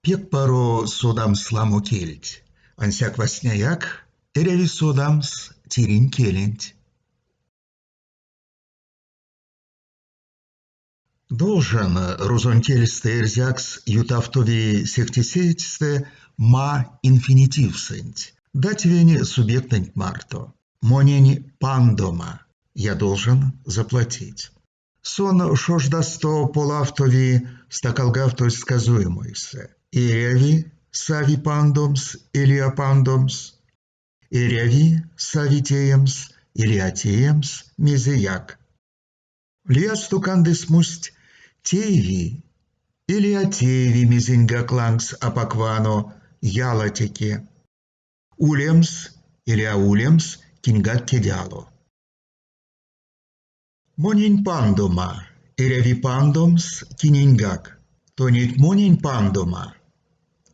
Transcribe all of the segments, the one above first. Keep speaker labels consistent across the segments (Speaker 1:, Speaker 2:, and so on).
Speaker 1: Пек паро содамс ламо кельть, ансяк васняяк эряви содамс тиринь келенть. Должен рузонь кельстэ эрзякс ютавтови сехте сеедьстэ ма инфинитивсэнть, дативень субъектэнть марто. Монень пандома, я должен заплатить. Сон шождасто полавтови стакалгавтозь сказуемойсэ. Эряви, сави пандомс эли а пандомс? Эряви, сави теемс эли а теемс мезеяк. Лиясто канды смусть тееви эли а тееви мезеньгак лангс апак вано, ялатеке. Улемс эли а улемс киньгак кедьало. Монень пандома, эряви пандомс киненьгак. Тонеть монень пандома,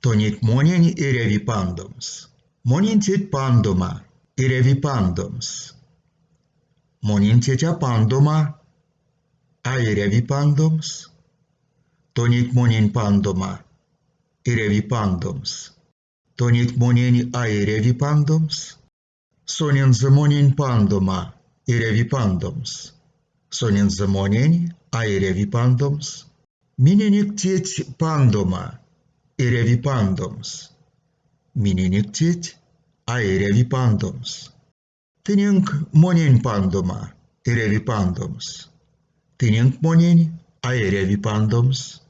Speaker 1: тонеть монень эряви пандомс. Монень теть пандома, эряви пандомс. Монень теть а пандома, а эряви пандомс. Тонеть монень пандома, эряви пандомс. Тонеть монень а эряви пандомс. Сонензэ монень пандома, эряви пандомс. Сонензэ монень а эряви пандомс. Миненек теть пандома, эряви пандомс. Миненек теть а эряви пандомс. Тыненк монень пандома, эряви пандомс. Тыненк монень а эряви пандомс.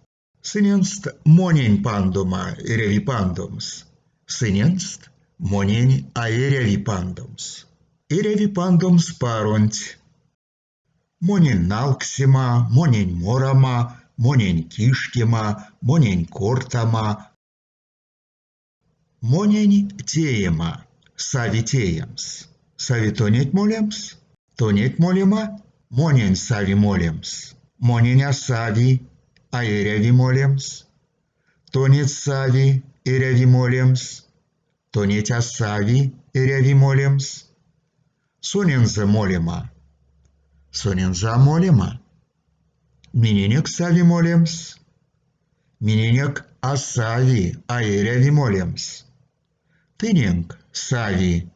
Speaker 1: Сыненст монень пандома эряви пандомс. Сыненст монень а эряви пандомс. Эряви пандомс паронть. Монень налксема, монень морама, монень киштема, монень кортама. Монень теема, сави теемс. Сави тонеть молемс? Тонеть молема? Монень сави молемс. Монень а сави, а эряви молемс. Тонеть сави, эряви молемс. Тонеть а сави, эряви молемс. Сонензэ молема. Сонензэ а молема. Миненек сави молемс. Миненек а сави, а эряви молемс. Тыненк сави,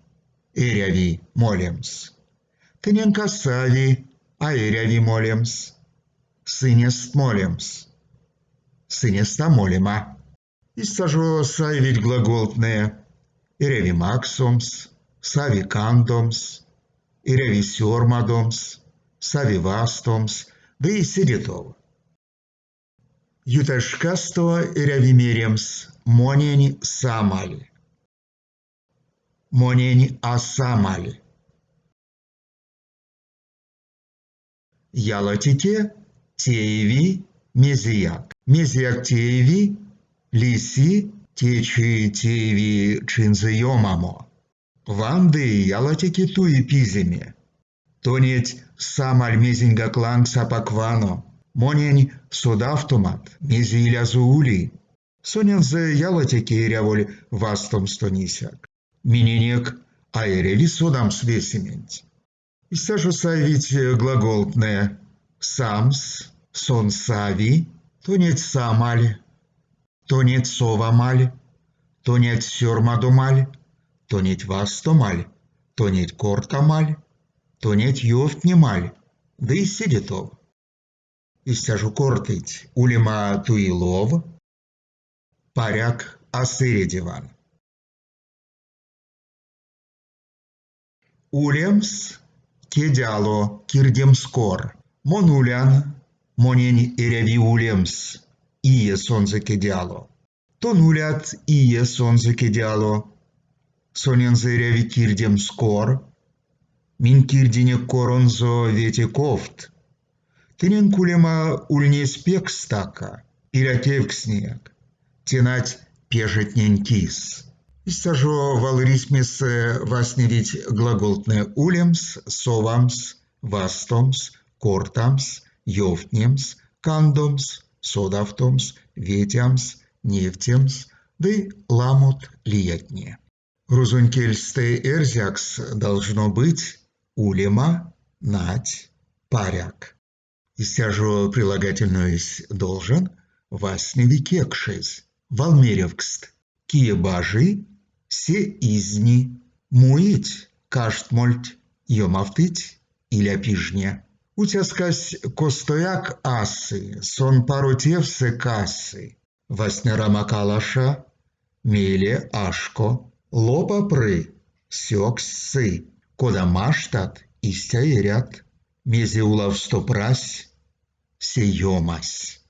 Speaker 1: эряви молемс. Тыненк а сави, а эряви молемс. Сынест молемс. Сынест а молема. Истя жо саевить глаголтнэ эряви максомс, сави кандомс, эряви сёрмадомс, сави вастомс ды седе тов. Ютазь шкасто эряви меремс монень самаль. Монень а самаль. Ялатеке тееви мезеяк. Мезеяк тееви, лиси, течи тееви чинзэ ёмамо. Ванды ялатеке туи пиземе. Тонеть самаль мезеньгак лангс апак вано. Монень содавтомат, мезе илязо ули. Сонензэ ялатеке эряволь вастомс тонисяк. Миненек а эряви содамс весементь. Истя жо саевить глаголтнэ самс, сон сави, тонеть самаль, тонеть совамаль, тонеть сёрмадомаль, тонеть вастомаль, тонеть кортамаль, тонеть ёвтнемаль ды седе тов. Истя жо кортыть улема туи лов, паряк а сыредеван. Улемс кедьало кирдемс кор. Мон улян, монень эряви улемс ие сонзэ кедьало. Тон улят ие сонзэ кедьало. Сонензэ эряви кирдемс кор. Минь кирдинек коронзо вете ковт. Тыненк улема ульнесь пек стака, иля кевкстнеяк. Те нать пежетнень кис. Истя жо валрисьмесэ вастневить глаголтнэ улемс, совамс, вастомс, кортамс, ёвтнемс, кандомс, содавтомс, ветямс, невтемс ды ламот лиятне. Рузонь кельстэ эрзякс должно быть улема, нать, паряк. Истя жо прилагательноесь должен вастневи кекшезь. Валмеревкст. Кие бажи, се изни. Муить, каштмольть, ёмавтыть, иля пижне. Уцяскась костояк а сы, сон паро тевсэ касы. Васня рамак алаша, мейле ашко. Лопа пры, сёксь сы. Кода маштат, истя эрят. Мезе улавсто прась, се ёмась.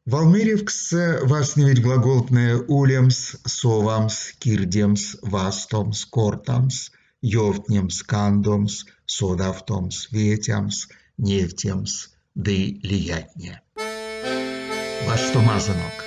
Speaker 1: Валмеревкссэ вастневить глаголтнэ улемс, совамс, кирдемс, вастомс, кортамс, ёвтнемс, кандомс, содавтомс, ветямс, невтемс ды лиятне. Вастомазонок!